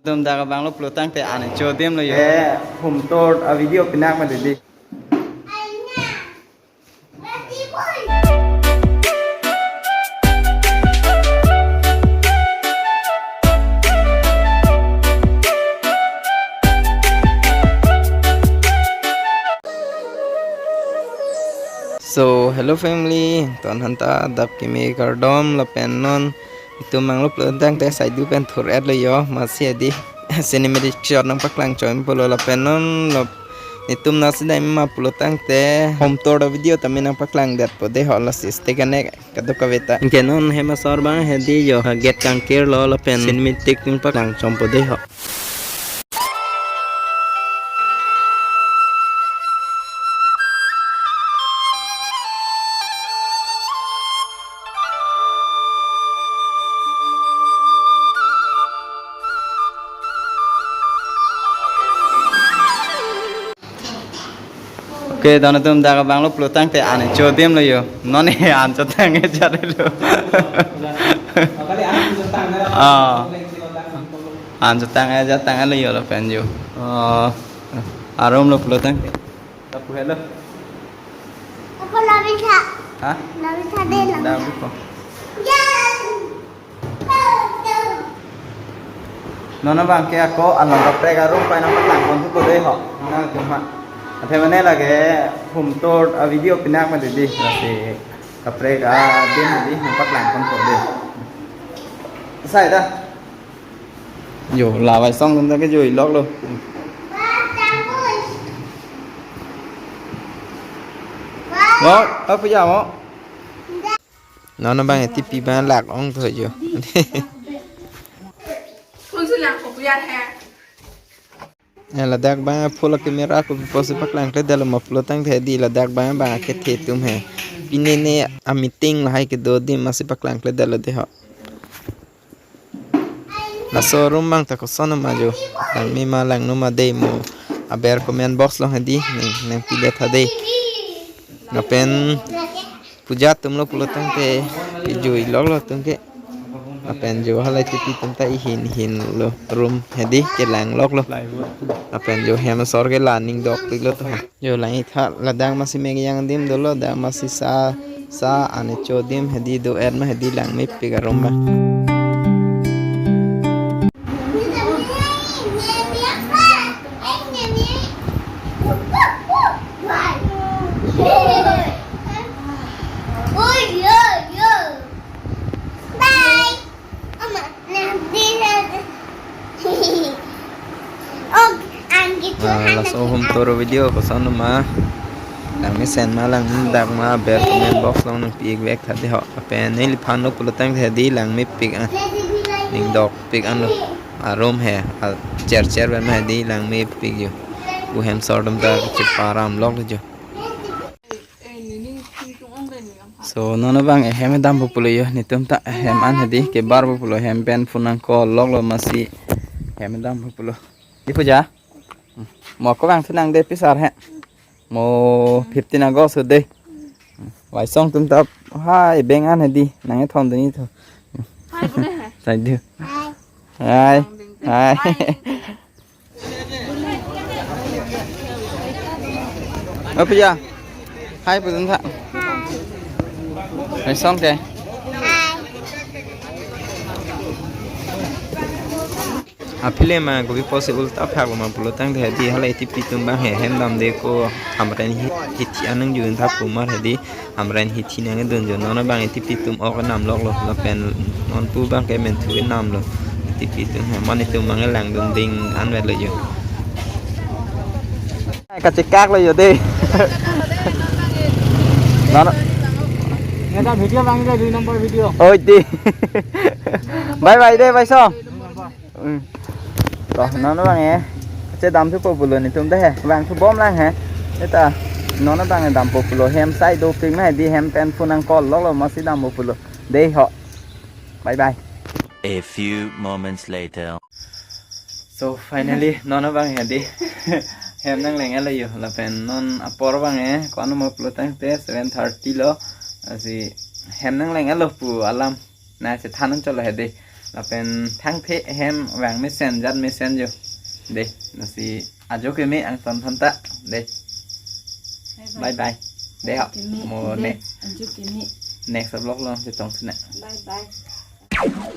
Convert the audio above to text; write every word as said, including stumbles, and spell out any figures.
Dum dak abang lo pulo tangte an chodim lo yo. Eh, home tour a video pinak ma didi. So, hello family, ton hanta dap kimi kardom lapen non itum mang lo pulo tangte saidu pen thur et lo yo, masi adi cinematic shot nangpaklang chom pulo lapen non lo itum nasi dai ma pulo tangte home tour a video tame nangpaklang det po de ho, lasi stay connect kadokave ta. Anke non hem asor abang hedi yo, ha gate kangkir lo lapen cinematic nangpaklang chom po de ho. Oke, don atum dak abang lo pulo tangte an chodim lo yo. Non he an chotang ejat lo. Ah. An chotang ejat tang lo yo lapen yo. Oh. A room lo pulo tangte. Tapu hello. Apa labisa? Hah? Labisa de la. Dah buka. Ya. Non abang ke ako along kaprek a room pai nangpaklang pon thupo de ho. Nang cuma. Athe mane lake home tour a video pinak ma didi, lasi kaprek adim didi nangpaklang pon thupo de. Sai ta. Yo, la Vaisong atum ta kejui lok lo. Mo, apa ya mo? Non abang T P abang lak ong tho yo. Kunsi lang ko puya he. Eh, ladak abang full camera ko posi paklang kle dalo ma pulo tangte di ladak abang abang kethe atum he. Pine ne a meeting lahai kedo di masi paklang kle dalo de ho. Laso room abang ta koson ma yo. Langme ma langno ma de mo. Aber comment box along hedi nang nangpidet ha de. Lapen puja atum lo pulo tangte kejui lok lo atum ke. Lapen yo halai T P atum ta ihin ihin lo room hedi kelang lok lo. Lapen yo hem asor ke la ning dokpik lo to. Yo lang-ik tha ladak masi mek yang adim dolo, dak masi sa sa an chodim hedi do-et ma hedi langmepik a room abang. Bye. Ah, laso home tour video koson ma. Langmesen ma langdak ma aber comment box along nangpi-ik vek tha de ho. Lapen neliphan lo pulo tangte di langmepik an. Ning dokpik an lo. A room he. A cher cher pen ma di langmepik yo. Pu hem asor atum ta cheparam lok yo. So, non abang ehem dampo pulo yo, netum ta ehem an hedi, kebarpo pulo hem pen phone nangcall lok lo masi hem dampo pulo. Di puja? Mo ko bang thu nang de pisar he. Mo fifteen August de. Vaisong atum ta hai beng an hedi, nang ethon duni tho. Hai, pu ne hai. Sai du. Hai. Hai. Hai. Hai. Oh, puja. Hai, pu dun tha. Hai. Hai, song ke. Hai. Aphi le ma kopi pusi ulta phak ma pulo tangte di halai T P atum abang he hem damde ko hamren hi, hithi an nangjun tha pu mar hedi. Hamren hithi nangdun jo, non abang T P atum ok nam lok lo, lapen non pu abang ke menthu nam lo. T P atum he, mane atum abang langdun ding an vet lo jo. Kachekak lo jo de. Non. Neta video abang ke dui number video. Oh, di. Bye bye de, bye so. Hmm. Toh, non abang e. Che damthupo pulo netum de he. Vangthu bom lang he. Eta, non abang dampo pulo hem sai dopik ma di hem pen phone nangcall lok lo masi dampo pulo. De ho. Bye bye. A few moments later. So finally, non abang hedi. Hem nangleng-et lo jo. Lapen non apor abang e. Ko-an ma pulo tangte seven thirty lo. Lasi hem nangleng-et lo pu alam. Na chethan nangcholo hedi. Lapen thangthe hem vang mesen jat mesen jo. Dei, lasi ajo keme angton thanta. Dei, bye bye. Dei ho. Ajo keme. Mo dei, next, ajo keme. Next vlog along chetong sina. Bye bye.